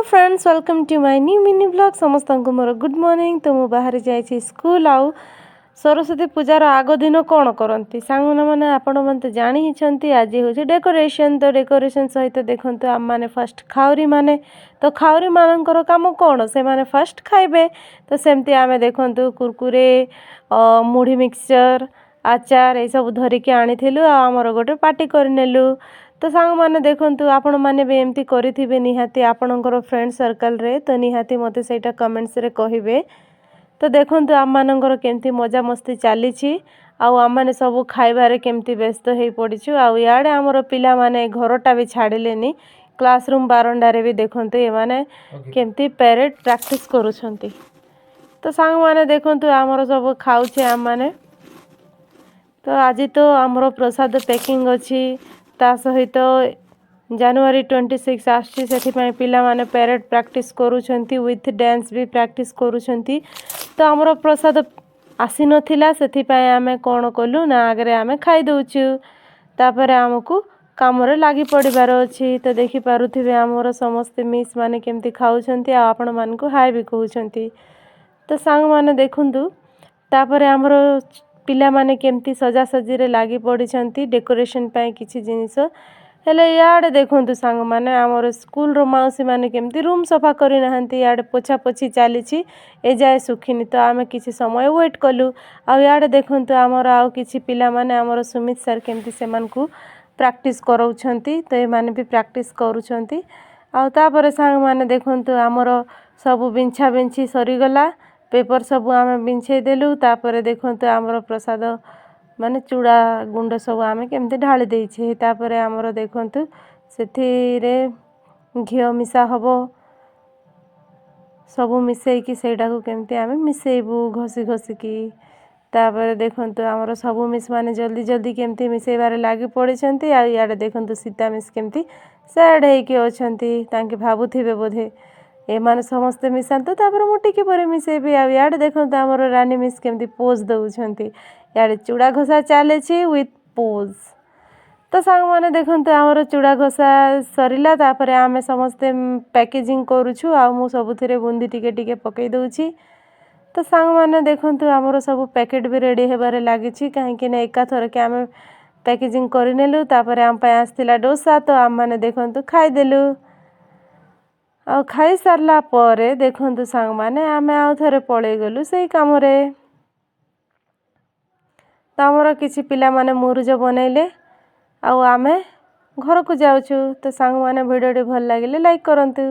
Friends, welcome to my new mini vlog। ସମସ୍ତଙ୍କୁ ମୋର good morning. ତ ମୁଁ ବାହାରି ଯାଇଛି ସ୍କୁଲ। ଆଉ ସରସ୍ୱତୀ ପୂଜାର ଆଗ ଦିନ କ'ଣ କରନ୍ତି ସାଙ୍ଗମାନେ, ଆପଣମାନେ ତ ଜାଣି ହିଁ ଆଜି ହେଉଛି ଡେକୋରେସନ୍। ତ ଡେକୋରେସନ୍ ସହିତ ଦେଖନ୍ତୁ, ଆମମାନେ ଫାର୍ଷ୍ଟ ଖାଉରି ମାନେ, ତ ଖାଉରିମାନଙ୍କର କାମ କ'ଣ? ସେମାନେ ଫାର୍ଷ୍ଟ ଖାଇବେ। ତ ସେମିତି ଆମେ ଦେଖନ୍ତୁ, କୁରକୁରେ, ମୁଢ଼ି ମିକ୍ସଚର୍, ଆଚାର ଏସବୁ ଧରିକି ଆଣିଥିଲୁ ଆଉ ଆମର ଗୋଟେ ପାର୍ଟି କରିନେଲୁ। ତ ସାଙ୍ଗମାନେ ଦେଖନ୍ତୁ, ଆପଣମାନେ ବି ଏମିତି କରିଥିବେ ନିହାତି ଆପଣଙ୍କର ଫ୍ରେଣ୍ଡ ସର୍କଲ୍ରେ। ତ ନିହାତି ମୋତେ ସେଇଟା କମେଣ୍ଟସରେ କହିବେ। ତ ଦେଖନ୍ତୁ, ଆମମାନଙ୍କର କେମିତି ମଜାମସ୍ତି ଚାଲିଛି ଆଉ ଆମମାନେ ସବୁ ଖାଇବାରେ କେମିତି ବ୍ୟସ୍ତ ହେଇ ପଡ଼ିଛୁ। ଆଉ ଇଆଡ଼େ ଆମର ପିଲାମାନେ ଘରଟା ବି ଛାଡ଼ିଲେନି। କ୍ଲାସରୁମ୍ ବାରଣ୍ଡାରେ ବି ଦେଖନ୍ତୁ, ଏମାନେ କେମିତି ପ୍ୟାରେଡ଼ ପ୍ରାକ୍ଟିସ୍ କରୁଛନ୍ତି। ତ ସାଙ୍ଗମାନେ ଦେଖନ୍ତୁ, ଆମର ସବୁ ଖାଉଛେ ଆମମାନେ। ତ ଆଜି ତ ଆମର ପ୍ରସାଦ ପ୍ୟାକିଂ ଅଛି, ତା ସହିତ ଜାନୁଆରୀ 26 ଆସୁଛି, ସେଥିପାଇଁ ପିଲାମାନେ ପ୍ୟାରେଡ଼ ପ୍ରାକ୍ଟିସ୍ କରୁଛନ୍ତି, ୱିଥ୍ ଡ୍ୟାନ୍ସ ବି ପ୍ରାକ୍ଟିସ୍ କରୁଛନ୍ତି। ତ ଆମର ପ୍ରସାଦ ଆସିନଥିଲା, ସେଥିପାଇଁ ଆମେ କ'ଣ କଲୁ ନା ଆଗରେ ଆମେ ଖାଇଦେଉଛୁ, ତାପରେ ଆମକୁ କାମରେ ଲାଗି ପଡ଼ିବାର ଅଛି। ତ ଦେଖିପାରୁଥିବେ, ଆମର ସମସ୍ତେ ମିସ୍ ମାନେ କେମିତି ଖାଉଛନ୍ତି ଆଉ ଆପଣମାନଙ୍କୁ ହାଇ ବି କହୁଛନ୍ତି। ତ ସାଙ୍ଗମାନେ ଦେଖନ୍ତୁ, ତାପରେ ଆମର ପିଲାମାନେ କେମିତି ସଜାସଜିରେ ଲାଗି ପଡ଼ିଛନ୍ତି ଡେକୋରେସନ୍ ପାଇଁ କିଛି ଜିନିଷ। ହେଲେ ଇଆଡ଼େ ଦେଖନ୍ତୁ ସାଙ୍ଗମାନେ, ଆମର ସ୍କୁଲର ମାଉସୀମାନେ କେମିତି ରୁମ୍ ସଫା କରିନାହାନ୍ତି। ଇଆଡ଼େ ପୋଛା ପୋଛି ଚାଲିଛି, ଏଯାଏ ଶୁଖିନି। ତ ଆମେ କିଛି ସମୟ ୱେଟ୍ କଲୁ। ଆଉ ଇଆଡ଼େ ଦେଖନ୍ତୁ, ଆମର ଆଉ କିଛି ପିଲାମାନେ, ଆମର ସୁମିତ ସାର୍ କେମିତି ସେମାନଙ୍କୁ ପ୍ରାକ୍ଟିସ୍ କରାଉଛନ୍ତି। ତ ଏମାନେ ବି ପ୍ରାକ୍ଟିସ୍ କରୁଛନ୍ତି। ଆଉ ତାପରେ ସାଙ୍ଗମାନେ ଦେଖନ୍ତୁ, ଆମର ସବୁ ବିଛା ବିଛି ସରିଗଲା, ପେପର୍ ସବୁ ଆମେ ବିଛେଇ ଦେଲୁ। ତାପରେ ଦେଖନ୍ତୁ, ଆମର ପ୍ରସାଦ ମାନେ ଚୁଡ଼ା ଗୁଣ୍ଡ ସବୁ ଆମେ କେମିତି ଢାଳି ଦେଇଛେ। ତାପରେ ଆମର ଦେଖନ୍ତୁ, ସେଥିରେ ଘିଅ ମିଶା ହେବ, ସବୁ ମିଶେଇକି ସେଇଟାକୁ କେମିତି ଆମେ ମିଶେଇବୁ ଘଷି ଘଷିକି। ତାପରେ ଦେଖନ୍ତୁ, ଆମର ସବୁ ମିସ୍ ମାନେ ଜଲ୍ଦି ଜଲ୍ଦି କେମିତି ମିଶେଇବାରେ ଲାଗି ପଡ଼ିଛନ୍ତି। ଆଉ ଇଆଡ଼େ ଦେଖନ୍ତୁ, ସୀତା ମିସ୍ କେମିତି ସ୍ୟାଡ଼୍ ହେଇକି ଅଛନ୍ତି। ତାଙ୍କେ ଭାବୁଥିବେ ବୋଧେ, ଏମାନେ ସମସ୍ତେ ମିଶାନ୍ତୁ, ତାପରେ ମୁଁ ଟିକେ ପରେ ମିଶେଇବି। ଆଉ ଇଆଡ଼େ ଦେଖନ୍ତୁ, ଆମର ରାନୀ ମିସ୍ କେମିତି ପୋଜ୍ ଦେଉଛନ୍ତି। ଇଆଡ଼େ ଚୁଡ଼ା ଘଷା ଚାଲିଛି ୱିଥ୍ ପୋଜ୍। ତ ସାଙ୍ଗମାନେ ଦେଖନ୍ତୁ, ଆମର ଚୁଡ଼ା ଘଷା ସରିଲା। ତାପରେ ଆମେ ସମସ୍ତେ ପ୍ୟାକେଜିଂ କରୁଛୁ ଆଉ ମୁଁ ସବୁଥିରେ ବୁନ୍ଦି ଟିକେ ଟିକେ ପକାଇ ଦେଉଛି। ତ ସାଙ୍ଗମାନେ ଦେଖନ୍ତୁ, ଆମର ସବୁ ପ୍ୟାକେଟ୍ ବି ରେଡ଼ି ହେବାରେ ଲାଗିଛି, କାହିଁକି ନା ଏକାଥରକେ ଆମେ ପ୍ୟାକେଜିଂ କରିନେଲୁ। ତାପରେ ଆମ ପାଇଁ ଆସିଥିଲା ଡୋସା। ତ ଆମମାନେ ଦେଖନ୍ତୁ, ଖାଇଦେଲୁ। ଆଉ ଖାଇସାରିଲା ପରେ ଦେଖନ୍ତୁ ସାଙ୍ଗମାନେ, ଆମେ ଆଉ ଥରେ ପଳେଇଗଲୁ ସେଇ କାମରେ। ତ ଆମର କିଛି ପିଲାମାନେ ମୁରୁଜ ବନେଇଲେ ଆଉ ଆମେ ଘରକୁ ଯାଉଛୁ। ତ ସାଙ୍ଗମାନେ, ଭିଡ଼ିଓଟି ଭଲ ଲାଗିଲେ ଲାଇକ୍ କରନ୍ତୁ।